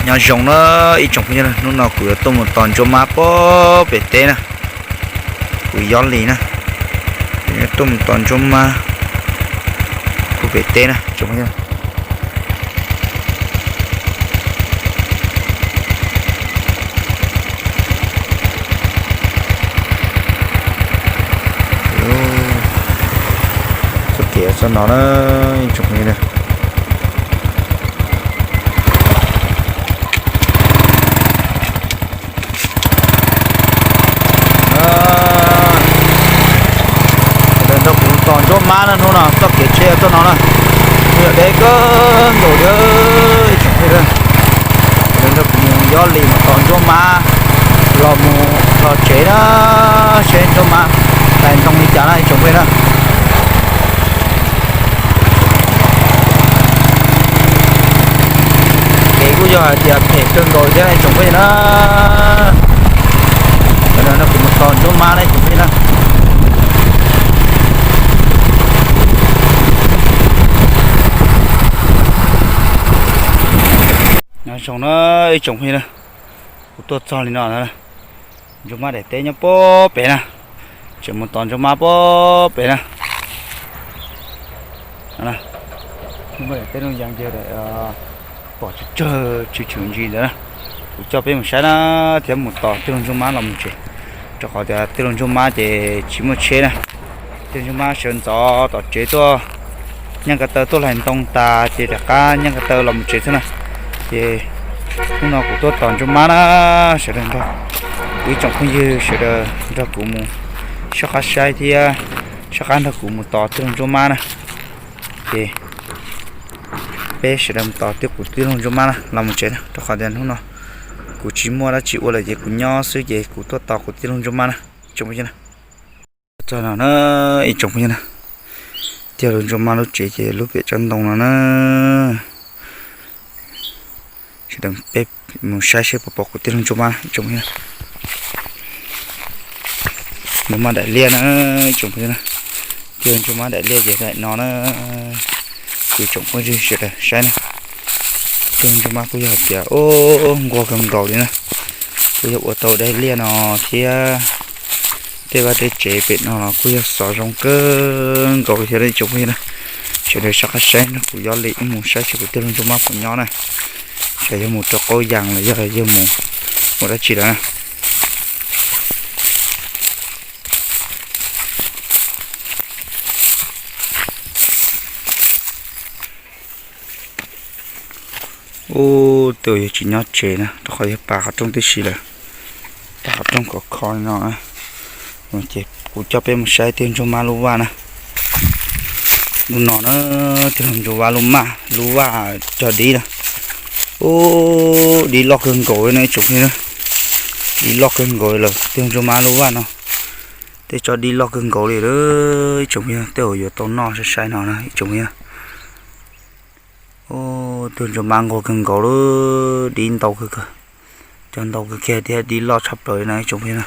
Nyob zoo na ib tsoom phooj ywg, hnub no kuv yuav tuaj mus tos ntsuab mab puag pem teb na. Kuv Yob Lis na, kuv yuav tuaj mus tos ntsuab mab puag pem teb na tsoom phooj ywg. Txoj kev txoj no na ib tsoom phooj ywg. Sawv daws nrog kuv tos ntsuab mab na, hnub no txoj kev tsheb txoj no na, kuj yog deb kawg nkaus li ib tsoom phooj ywg. Sawv daws nrog kuv mus Yob Lis mus tos ntsuab mab los mus txog tsev na, seb ntsuab mab hlais ntoo li cas na ib tsoom phooj ywg na. Kev kuj yog hais tias phem kawg nkaus thiab ib tsoom phooj ywg na. Sawv daws nrog kuv mus tos ntsuab mab na ib tsoom phooj ywg na. Nyob zoo na ib tsoom phooj ywg na, kuv tuaj txog li no na, ntsuab mab daim teb nyob puag pem na, tseem mus tos ntsuab mab puag pem na. Ntsuab mab daim teb looj yas ces pom tsawg tsawg tsw tshwm ntsis ntawd na. Kuv coj peb mus saib na, thiab mus tos tij laug ntsuab mab los mus tsev, rau qhov tias tij laug ntsuab mab ces tsis muaj tsheb na. Tij laug ntsuab mab sawv ntxov tom tsev tuaj nyaj ko taw tuaj hlais ntoo tas ces rov qab nyaj ko taw los mus tsev xwb na. Ces hnub no kuv tuaj tos ntsuab mab na, sawv daws nrog kuv ib tsoom phooj ywg sawv daws nrog kuv mus soj qab saib thiab soj qab nrog kuv mus tos tij laug ntsuab mab na. Ces peb sawv daws mus tos tij, kuv tij laug ntsuab mab na los mus tsev na, rau qhov tias hnub no kuv tsis muaj dab tsi ua lawm ces kuv nyob xwb ces kuv tuaj tos kuv tij laug ntsuab mab na, tsoom phooj ywg na. Txog no na ib tsoom phooj ywg na, tij laug ntsuab mab lub tsev ces lub pem tsob ntoo no na. Sawv daws peb mus saib seb puas pom kuv tij laug ntsuab mab tsoom phooj ywg. Ntsuab mab daim liaj na, tsoom phooj ywg na. Tij laug ntsuab mab daim liaj ces daim no na. Kuv tsoom phooj ywg sawv daws saib na. Tij laug ntsuab mab kuj yog hais tias nquag kawg nkaus li na. Kuj yog ua tau daim liaj no thiab tej vaj tej tsev pem no los kuj yog xov zoo kawg nkaus li thiab ib tsoom phooj ywg na. Sawv daws soj qab saib no, kuv Yob Lis wb mus saib seb kuv tij laug ntsuab mab puas nyob na. Saib yog mus rau qaub yas los yog yog mus ua dab tsi lawm na. Ub, tej zaum yog tsis nyob tsev na, rau qhov yog pas qhov rooj tib si lawm. Pas qhov rooj khov kho li no na. Ces kuv coj peb mus saib tij laug ntsuab mab lub vaj na. Lub no na, tij laug ntsuab mab lub vaj, lub vaj cog dib na. Ub, dib loj kawg nkaus li na ib tsoom phooj ywg na. Dib loj kawg nkaus li lawm, tij laug ntsuab mab lub vaj no. Tej tsob dib loj kawg nkaus li lawm ib tsoom phooj ywg, tej zaum yuav tau noj sai sai no na ib tsoom phooj ywg. Ub, tij laug ntsuab mab nquag kawg nkaus lawm, dib ntau kawg, cog ntau kawg kiag thiab dib loj tshaj plaws li na ib tsoom phooj ywg na.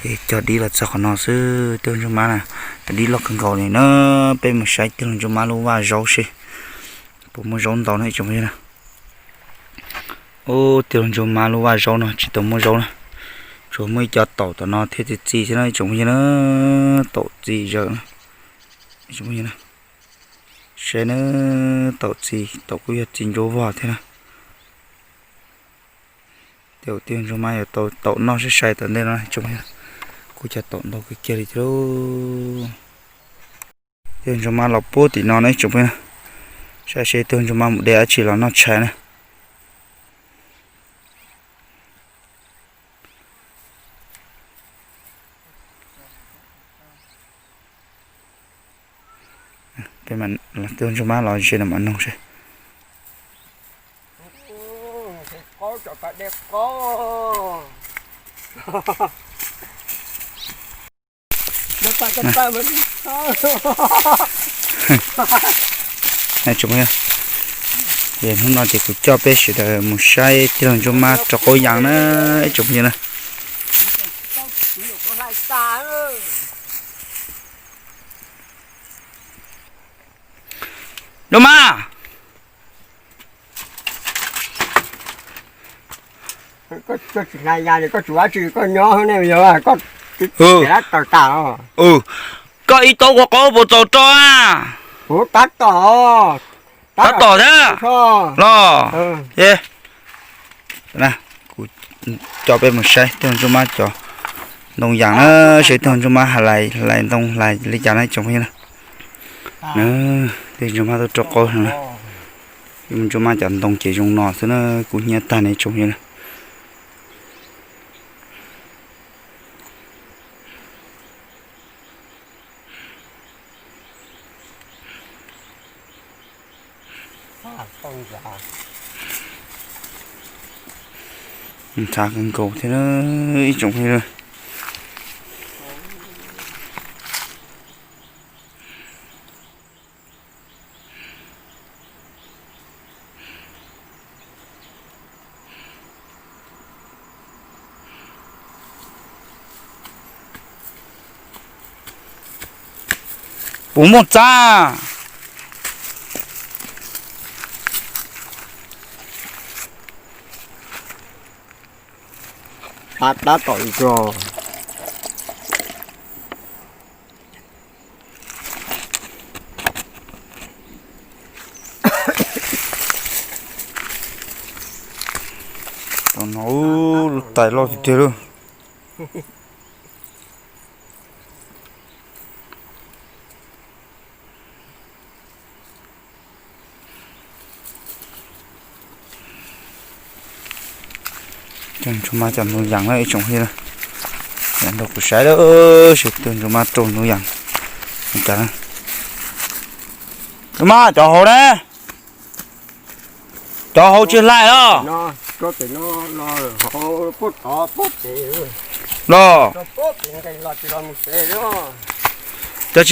Ces cog dib los txog qhov no xwb, tij laug ntsuab mab na, cog dib loj kawg nkaus li na. Peb mus saib tij laug ntsuab mab lub vaj zaub seb puas muaj zaub ntau na ib tsoom phooj ywg na. Ub, tij laug ntsuab mab lub vaj zaub no tsis tau muaj zaub na, tsuas muaj ib co taum tom no thiab txi txi thiab na ib tsoom phooj ywg na, taum txi zawm na. Saib na, taum txi, taum kuj yog txi ntsuab vog thiab na. Tej zaum tij laug ntsuab mab yuav tau taum noj sai sai tom ntej no tsoom phooj ywg. Kuj cog taum ntau kawg kiag li thiab lauj. Tij laug ntsuab mab los puag tim no na ib tsoom phooj ywg. Saib seb tij laug ntsuab mab mus de dab tsi los noj tshais na. Tij laug ntsuab mab los ze no mam noog seb. Ib tsoom phooj ywg, ces hnub no ces kuv coj peb sawv daws mus saib tij laug ntsuab mab rau qaub yas na ib tsoom phooj ywg na. Ntsuab mab, Koj tsis hnav yas li, koj tsuas ua tsi koj nyob ne, yog koj tawm tas. Koj ib taub kua qaub puas txaus rau a? Kuv tab tom, tab tom thiab los. Kuv coj peb mus saib tug Ntsuj Mab cov ntoo yas na, saib tug Ntsuj Mab hlais ntoo hlais li cas na tsoom phooj ywg na. Tug Ntsuj Mab tuaj rau qaub na. Ntsuj Mab cov ntoo ces zoo no xwb na, kub hnyiab tag ne tsoom phooj ywg na. Ntxhab kawg nkaus thiab ib tsoom phooj ywg. Puas muaj txab? Tab tom ib tog. Tus no lub tais loj tiag tiag lawm. Tug Ntsuj Mab cov ntoo yas na ib tsoom phooj ywg, yam nrog kuv saib lawm, saib tug Ntsuj Mab rau ntoo yas li cas na. Ntsuj Mab cov hauv ne, cov hauv tsis hlais los? Los, cov tsis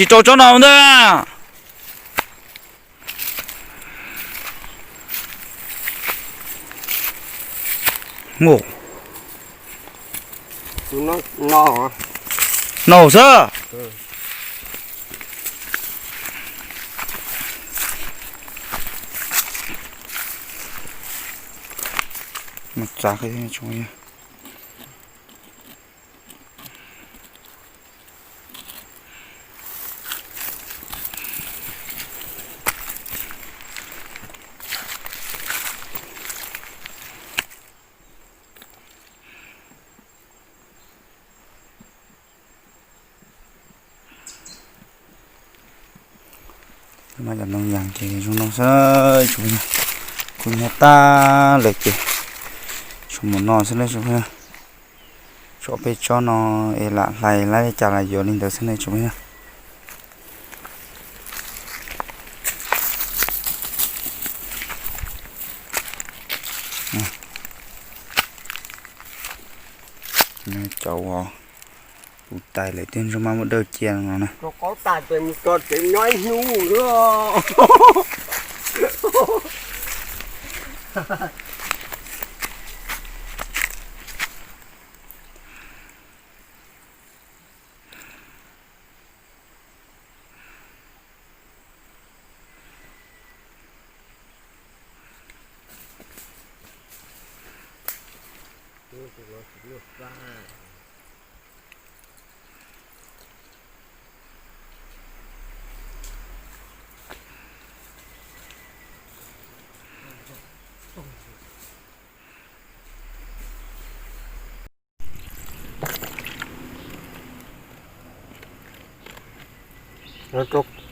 rau tsob no ntag. Nau xwb. Mas cov ntoo yas ces zoo no xwb, kuv nyob tag lawm ces tshuav mus no xwb na. Tshuav peb tsob no es lam hlais lab li cas los yuav li ntawd xwb ne tsoom phooj ywg. Cov uas kuv tais lawm tej Ntsuj Mab muab dawj cia no na. Rau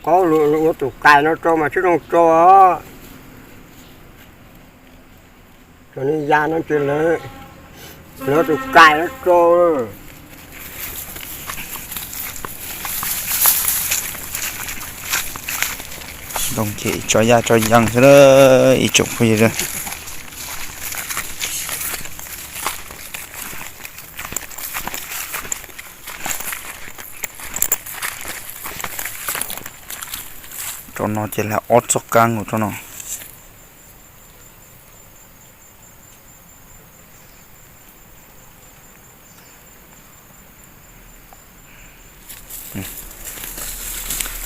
qaub, ua tus kais no rau mas sib zoo rau. Cov ni ya no ces lawv, lawv tus kais no rau. Ntoo ces tso yaj tso yees xwb ib tsoom phooj ywg. Rau no ces hlais ob txoj kab nkaus rau no.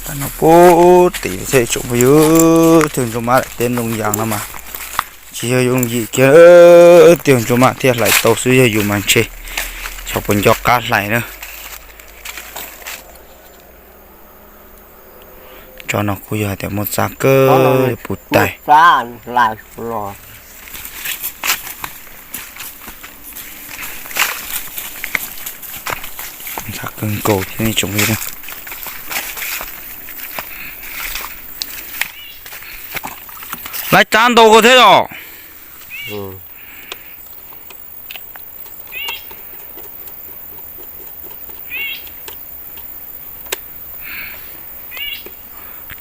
Tag no pub tim xwb tsoom phooj ywg, tug Ntsuj Mab daim teb ntoo yas no mas Tsis yog yooj yim kiag, tiag ntsuag mas thiaj hlais tau xwb, yog yus mas ntshe xyov puas nco qab hlais na. Tso no kuj yog tias muaj txab kawg puv tais. Txab kawg nkaus thiab tsoom phooj ywg. Laiv txab ntau kawg thiab os.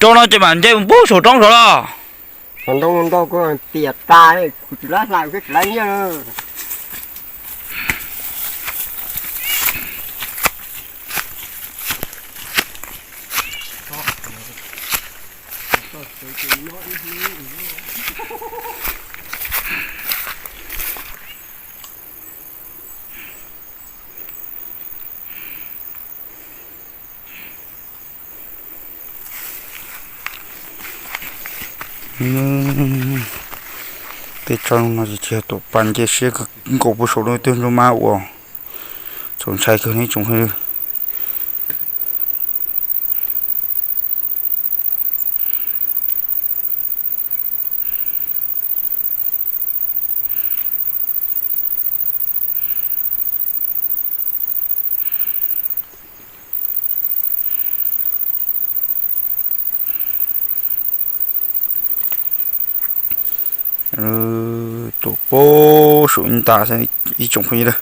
Rau no ces mam nce mus pub saum roob saud los. Ntoo ntau kuv tias tas, kuv tsis laib hlais, kuv tsis laib nyiaj. Tej tsob no ces tsis yog tuam pas, nce siab kawg nkaus puag saum no, tiag ntsuag mas ua txaus ntshai kawg ne tsoom phooj ywg. Tuam pab saum ib nta xwb ib tsoom phooj ywg.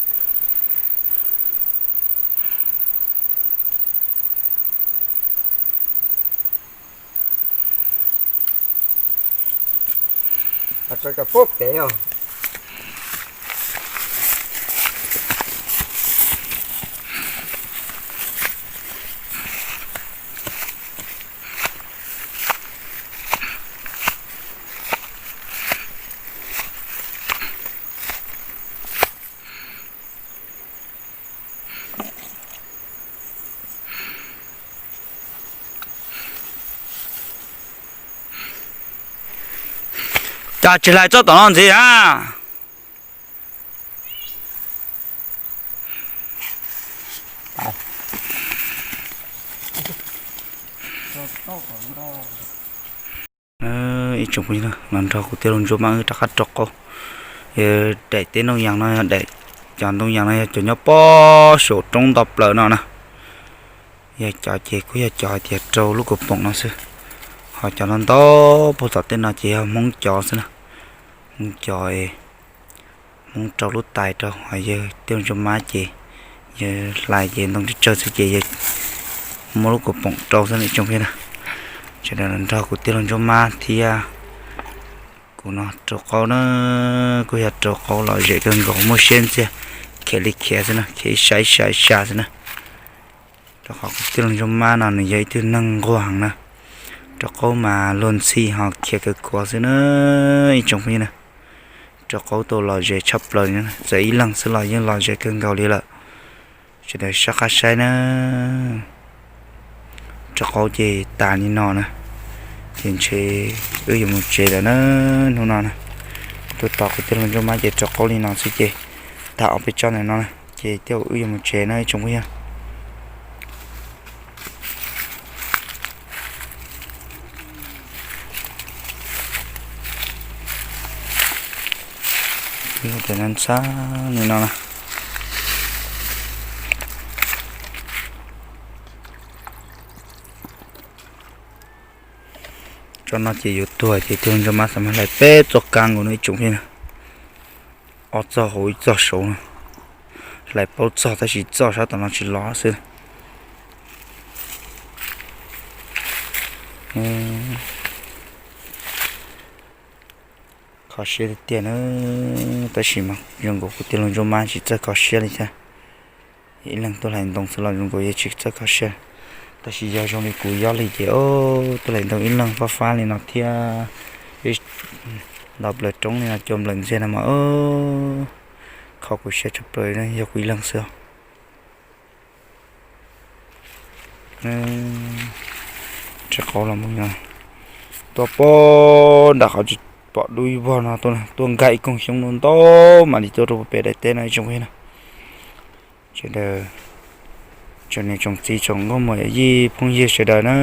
Cas tsis hlais txoj tom no ntxiv a? Ib tsoom phooj ywg, los nrog kuv tij laug Ntsuab Mab wb rov qab rau qaub. Yog daim teb ntoo yas no, daim cov ntoo yas no yog cov nyob pob saum roob nto plaws no na. Yog cov ces kuj yog cov hais tias rau lub kaus poom no xwb, ho cov no ntau puag tom tej no ces yog Hmoob cov xwb na. Hmoob cov, Hmoob rau lub tais rau, ho yawg tij laug Ntsuab Mab ces yawg hlais ces ntoo tsawg tsawg xwb ces yawg muab lub kaus poom rau xwb na ib tsoom phooj ywg na. Sawv daws los nrog kuv tij laug Ntsuab Mab thiab kuv no rau qaub na, kuj yog rau qaub lom zem kawg nkaus, muaj siab ntxiag, khiav li khiav xwb na, khiav ib sab ib sab ib sab xwb na. Rau qhov kuv tij laug Ntsuab Mab no nws yog ib tug neeg nquag heev na, rau qaub mas luag ntxhi ho khiav kawg kuav xwb na ib tsoom phooj ywg na. Rau qaub tau lom zem tshaj plaws li, txawm ib leeg xwb los yeej lom zem kawg nkaus li lawm. Sawv daws soj qab saib na. Rau qaub ces tas li no na, ces ntshe wb yuav mus tsev lawm na. Hnub no na, tuaj tos kuv tij laug Ntsuab Mab ces rau qaub li no xwb ces tag ob peb tsob ntawm no na ces tej zaum wb yuav mus tsev na ib tsoom phooj ywg. Ntxhab li no na. Tsob no ces yuav tuag ces tij laug Ntsuab Mab xav mas hlais peb txoj kab nkaus no ib tsoom phooj ywg na. Ob txoj hauv ib txoj saud no, hlais plaub txoj tab sis txoj sab tom no tsis los xwb. Kho siab tiag tiag na, tab sis mas zoo nkaus kuv tij laug Ntsuab Mab tsis txawj kho siab li thiab. Ib leeg tuaj hlais ntoo xwb los zoo nkaus yeej tsis txawj kho siab, tab sis yog zoo li kuv yob li ces tuaj hlais ntoo ib leeg fab fab li no thiab, nto plaws roob li no cua nplawm ntxiag no mas kho kuv siab tshaj plaws yog kuv ib leeg xwb. Rau qaub los mus no, tuaj pab nram qhov pom dub ib vog no tuaj, tuaj nkag ib koog xyoob ntau ntau mam li tuaj rau pem daim teb no ib tsoom phooj ywg na. Sawv daws, tsoom niam tsoom txiv tsoom nkauj muam yawm yij phooj ywg sawv daws na,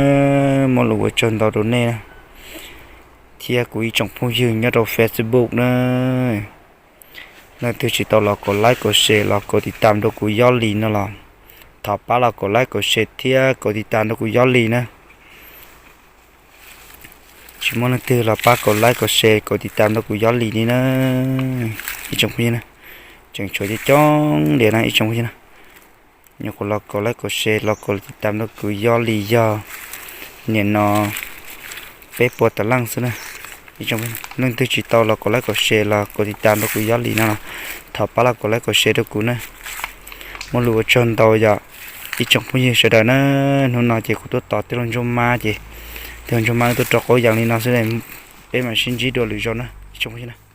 muaj lus ua tsaug ntau rau nej na, thiab kuv ib tsoom phooj ywg nyob rau Facebook na. Leej twg tsis tau los kom like kom share los kom tiv tam rau kuv Yob Lis no los thov pab los kom like kom share thiab kom tiv tam rau kuv Yob Lis na. Tsis muaj leej twg los pab kom like kom share kom tiv tam rau kuv Yob Lis li na. Ib tsoom phooj ywg na, tseem tshuav coob coob li na ib tsoom phooj ywg na. Nyuam qhuav los kom like kom share los kom tiv tam rau kuv Yob Lis yog nim no peb puas tawm leej xwb na. Ib tsoom, leej twg tsis tau los kom like kom share los kom tiv tam rau kuv Yob Lis no los thov pab los kom like kom share rau kuv na. Muaj lus ua tsaug ntau yom ib tsoom phooj ywg sawv daws na. Hnub no ces kuv tuaj tos tij laug Ntsuag Mab ces tij laug Ntsuag Mab tuaj rau qaub yees li no xwb, peb mam sib ntsib dua lwm zaus na ib tsoom phooj ywg na.